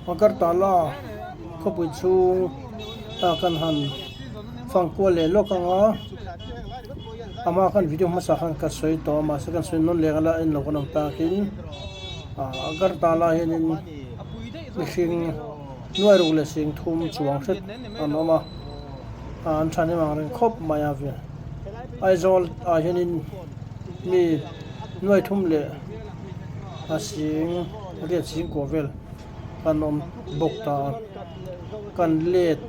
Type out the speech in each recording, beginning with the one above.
Agartala khawpui chhung ah kan han fang kual leh lawk ang a, ama khan video hmasa khan ka sawi tawh a mahse kan sawi nawn leh ang a la en lo kan awm takin ah Agartala hianin mihring nuai ruk leh sing thum chuang hret an awm a ah an thahnem ang reng khawp mai a vel Aizawl ah hianin mi nuai thum leh a sing riat sing kuah vel kan awm bawk ta a kan let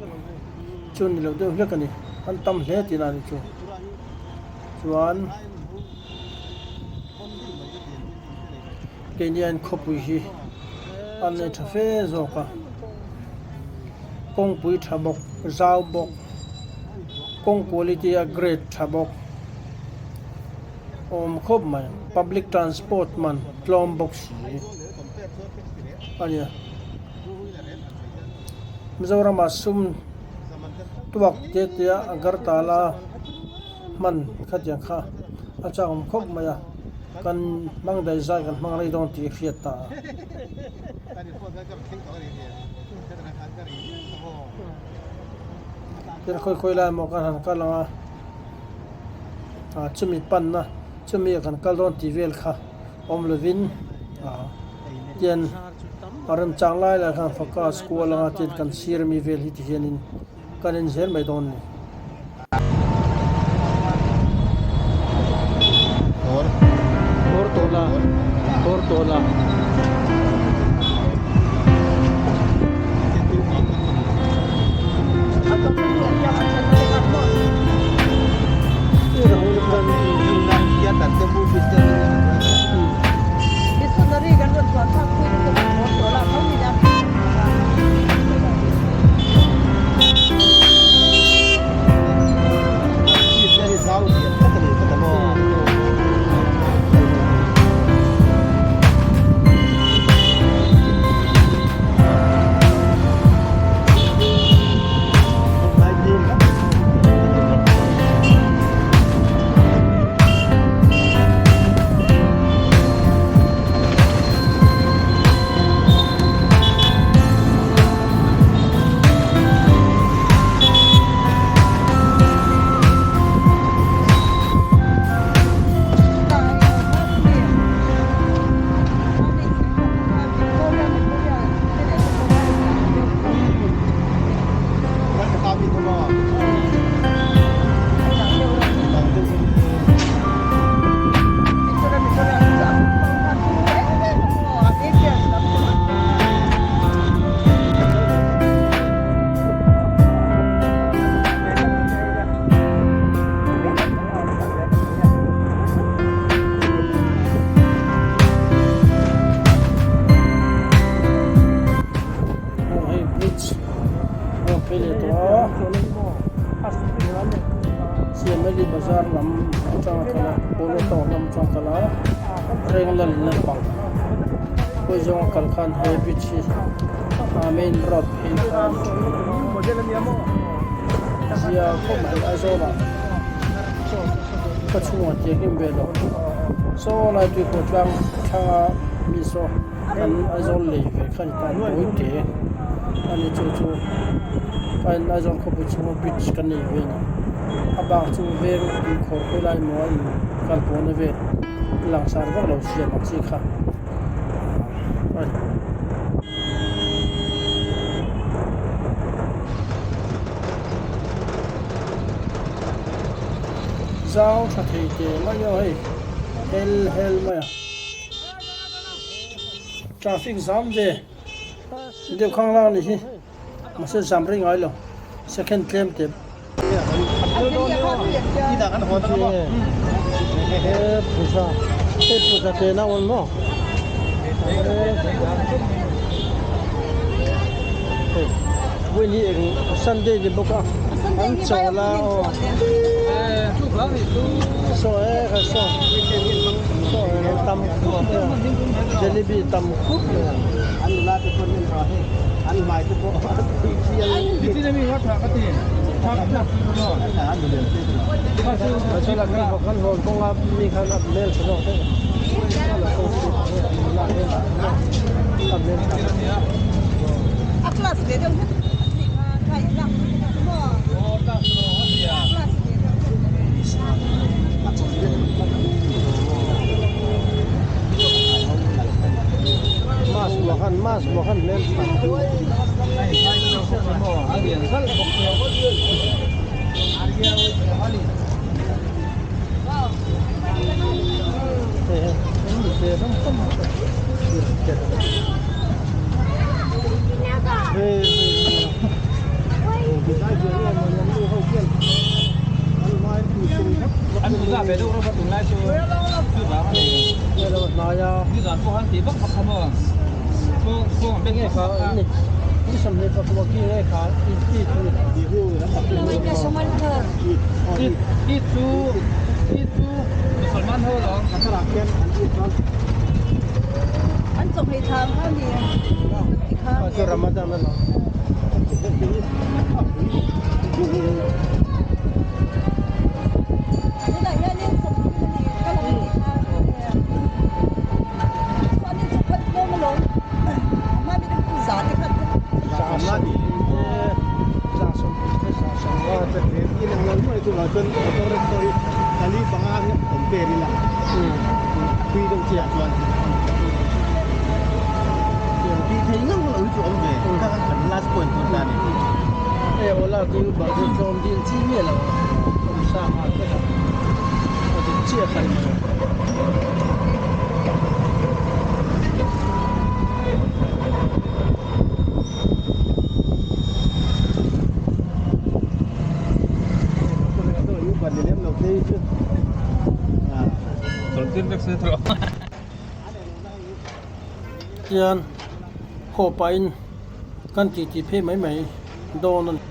chu ni lo deuh hlek a ni an tam hle tihna a ni chu chuan keini an khawpui hi an nei tha fe zawk a kawngpui tha bawk zau bawk kawng quality a grade tha bawk awm khawp mai public transport man tlawm bawk si a nia Mizoram ah sum tuak te te a Agartala hman khatiang kha a chak awm khawp mai a kan hmang daih zai kan hmang rei dawn tih a hriat ta a. Tin khawi khawi lai maw kan han kal ang a ah chumi panna chumi ah kan kal dawn tih vel kha awm lovin ah tian a remchang lai lai khan focus kual anga tian kan sir ami vel hi ti hianin kan en zel mai dawn a ni. Aw hei bridge a rawn phei leh tawh a Siameli bazar lam atanga kal a Polo town lam atanga kal a Renglan lampang hawi zawnga kal khan he bridge hi a main road phei kha a ni thin zia khawp mai Aizawl ah khaw chhungah tiang em ve lo saw lai tuikhuah tlang thlanga mi saw. Kan Aizawl lei ve kha ni ta tawi te a ni chu chu kan Aizawl khawpui chhunga bridge kan nei ve a ni a bak chu veng inkhawr khawi lai emaw a in kal pawhna vel langsar vak lo siam ang chi kha a ni. Zau tha thei teh mai a hei hel hel mai a. Traffic zam ve deuh khang lang anih hi mahse zam rei ngai lo second tlem te Sunday ni bawk a an chawl a aw saw e kha saw. Saw alo tam khut mai a jalebi tam khut mai a. An nula te pawh an raw hei an hmai te pawh a tui chiang Kan hawn kawnga mi khan a hmel tha zawk daih a. Mas buah khan mas buah khan hmel tha. Tian haw pahin kan titi phei mai mai dawn a ni.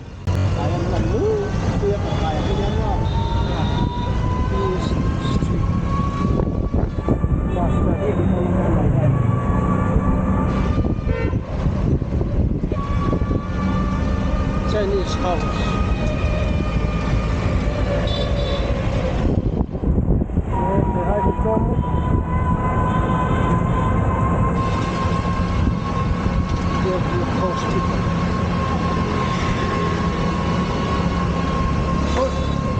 Chinese house. Hospital.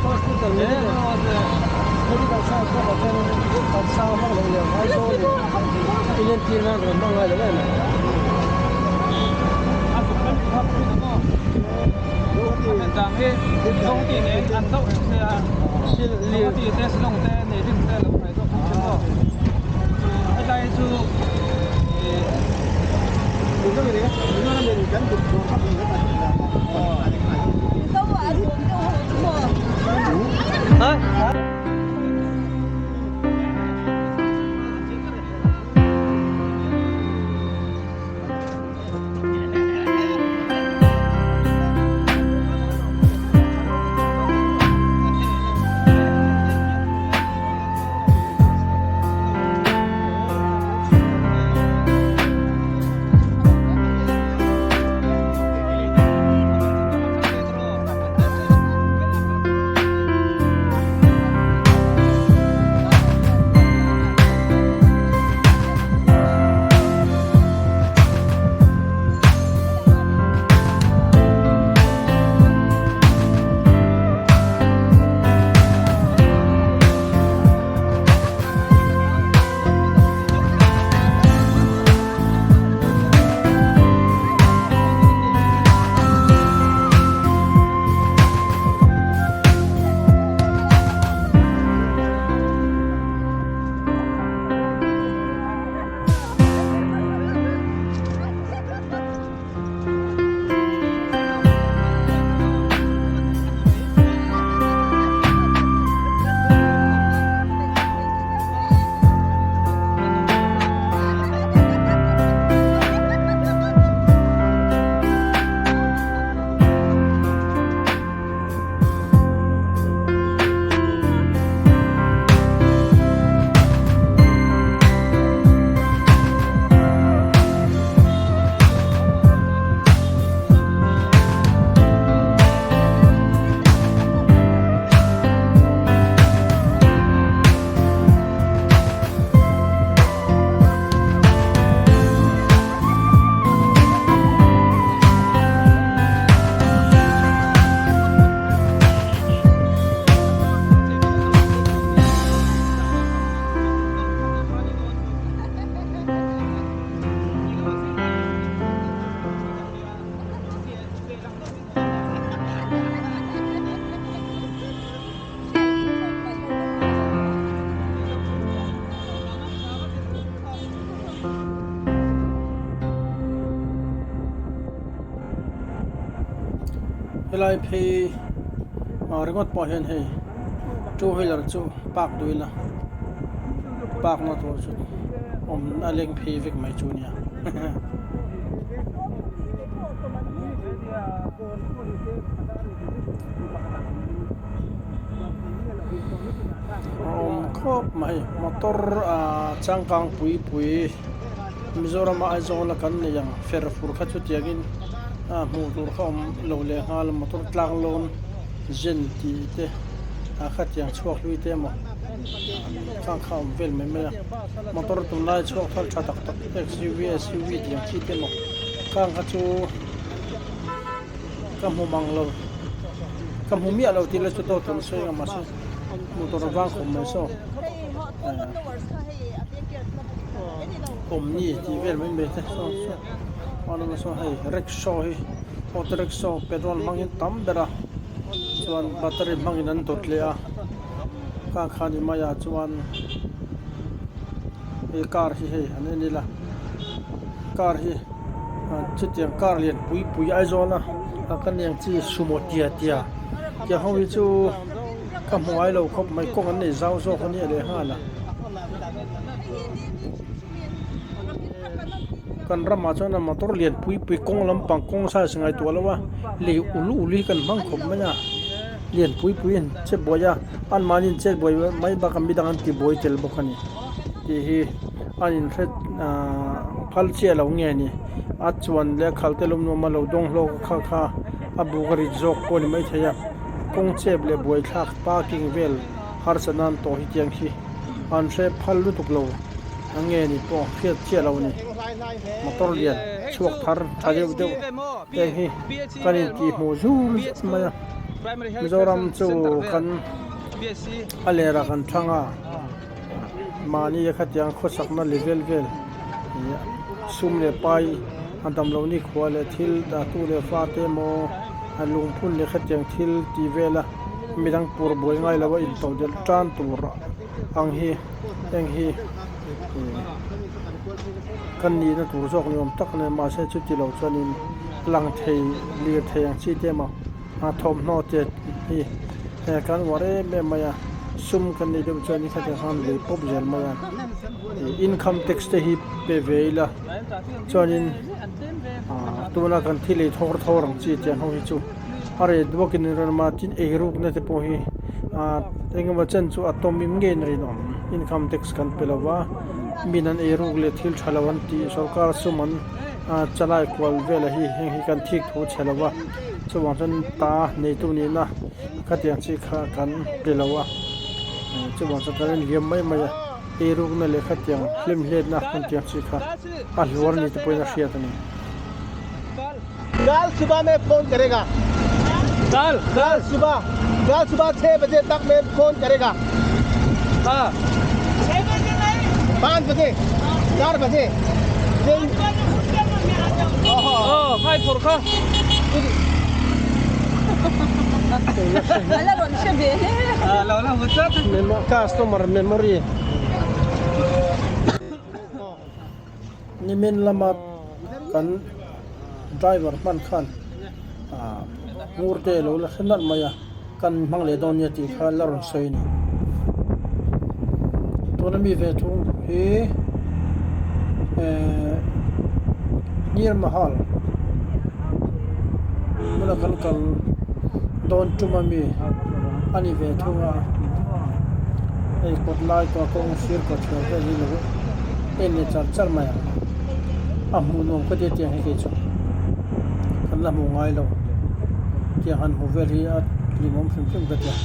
Hospital medical science bakah chuan an sang vak lo leh Aizawl in inentir nan rawn hmang ngai lo em. Helai phei ah ringawt pawh hian hei two wheeler chu park duh ila park na tur chu awm a leng phei vek mai chu ania. A awm khawp mai motor ah changkang pui pui Mizoram ah Aizawl a kan nei ang fer fur kha chu tiangin ah hmuh tur kha awm lo leh nghal motor tlang lawn zen tih te ah khatiang chhuak hlui te emaw khang kha awm vel mai mai a motor tunlai chhuak thar tha tak tak XUV SUV tih ang chi te emaw khang kha chu ka hmu mang lo ka hmu miah lo tih la chu dawt an sawi ang mahse motor a vang khawp mai saw awmni tih vel mai mai te saw saw a saw hei rickshaw hi auto rickshaw petrol hmangin tam ber a chuan battery hmangin an dawt leh a khang kha ni mai ah chuan hei car hi hei an en ila car hi chutiang car lian pui pui Aizawl a a ka niang chi sumo tia tia tiang ho hi chu ka hmu ngai lo khawp mai kawng an nei zau zawk a nia leh nghal a kan ramah chuan a motor lian pui pui kawng lampang kawng size ngaihtuah lo a lei ul ul hi kan hmang khawp mai a lian pui pui an che buai a anmahni an chet buai mai bakah midang an ti buai tel bawk a ni tih hi a inhre ahh phal chiah lo nge ni a chuan leh a khal te lawm nuam a lo dawng hlawk a kha kha a buk a rit zawk pawh a ni maithei a kawng chep leh buai thlak parking vel harsa nan tawh hi tiang khi an hre phal lutuk lo a nge ni pawh hriat chiah lo a ni motor lian chhuak thar tha deuh deuh heng hi kan intih hmuh zur zet mai a Mizoram chu kan a lerah kan thlang a mahni a khatiang khawsakna level vel ih sum leh pai a damloh nikhua leh thil dah tu leh fa te emaw a lungphun leh khatiang thil tih vela midang pur buai ngai lo a intodelh tan tur ang hi heng hi ih kan nihna tur zawk ni awm tak a ni mahse chuti lo chuanin lang thei lir thei ang chi te emaw a thawmhnaw te hi he kan uar em em mai a sum kan neih deuh chuan khatiang khan lei pawp zel mai a ih income tax te hi pe ve ila chuanin ah tuna kan thil ei thawr thawr ang chi tiang ho hi chu a reh duakin an rawn awm a tin eirukna te pawh hi ah engemaw chen chu a tawm im ngeiin a rinawm income tax kan pe lova min an eiruk leh thil tha lo an tih sorkar sum an ah chalai kual velah hi heng hi kan thik thu chhe lova chuvang chuan ta neitu nihna khatiang chi kha kan pe lo a chuvang chuan kan inliam mai mai a eirukna leh khatiang hlimhletna kan tiang chi kha a hluar ni te pawhin a hriat a ni. Kal subah mein phone karega kal kal subah kal subah chhe baje tak mein phone karega ha chhe baje nahi paanch baje char baje oh khai phur kha Customer memory Nimin lama kan driver hman khan ah ngur te alo la hre nalh mai a kan hmang leh dawn nia tih kha la rawn sawi a ni. Tuna mi ve thung hi eh Near Mahal hmuna kan kal dawn tum ami a ni ve thung a hei kawt lai kawng sir kawt thler vel hi lo en leh char char mai ang a hmuh nuam ka tia tiang hi kei chu kan la hmuh ngai lo tiang han hmuh vel hi a hlimawm hrim hrim ka tia.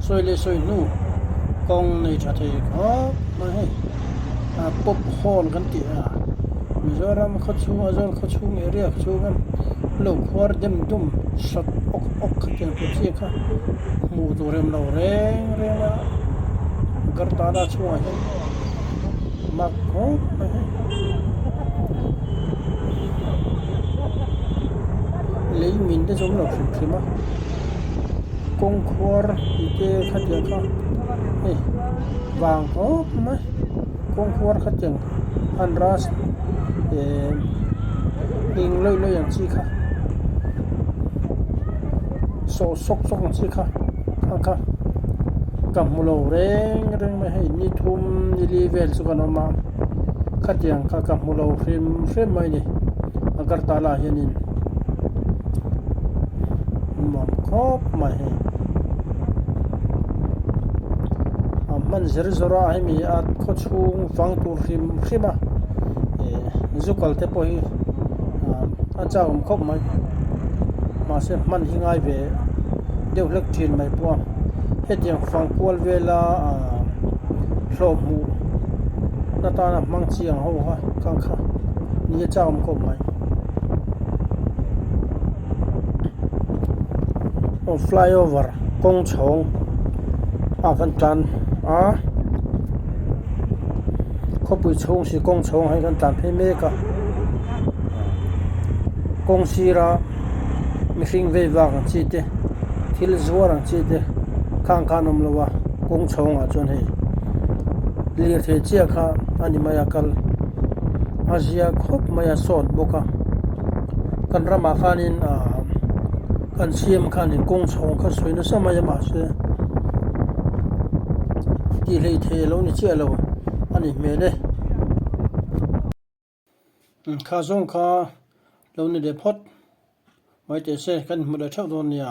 Sawi leh sawi hnu kawng nei tha thei khawp mai hei ah pop hall kan tih a Mizoram khaw chhung Aizawl khaw chhung area chhunga lo khuar dem dum sat awk awk khatiang tur chi kha hmuh tur em lo reng reng a Agartala chhungah hian mak khawp mai hei lei min te chu awm lo hrim hrim a. Kawng khuar tih te khatiang kha hei vang khawp mai kawng khuar khatiang han ras eh eng lawih lawih ang chi kha sawh sawk sawk ang chi kha khang kha ka hmu lo reng reng mai hei ni thum ni li vel chu kan awm a khatiang kha ka hmu lo hrim hrim mai a ni Agartala ah hianin. Nuam khawp mai hei. A hman zer zawr a hemi a khaw chhung fang tur hrim hrim a eh zu kal te pawh hi a chak awm khawp mai mahse hman hi ngai ve deuh hlek thin mai pawh a hetiang fang kual vela ah hlawh hmuh na tana hmang chiang ho kha kang kha ni a chak awm khawp mai. Aw flyover kawng chhawng ah kan tlan a khawpui chhung si kawng chhawng ah hian kan tlan phei mek a kawng sira mihring vei vak ang chi te thil zuar ang chi te khang kha an awm lo a kawng chhawng ah chuan hei lirthei chiah kha a ni mai a kal a zia khawp mai a sawt bawk a kan ramah khanin ahh kan siam khanin kawng chhawng kha sawi nasa mai a mahse tih hleih theih alo ni chiah lo a ni hmel e kha zawng kha lo ni leh phawt mai teh se kan inhmu leh theuh dawn nia.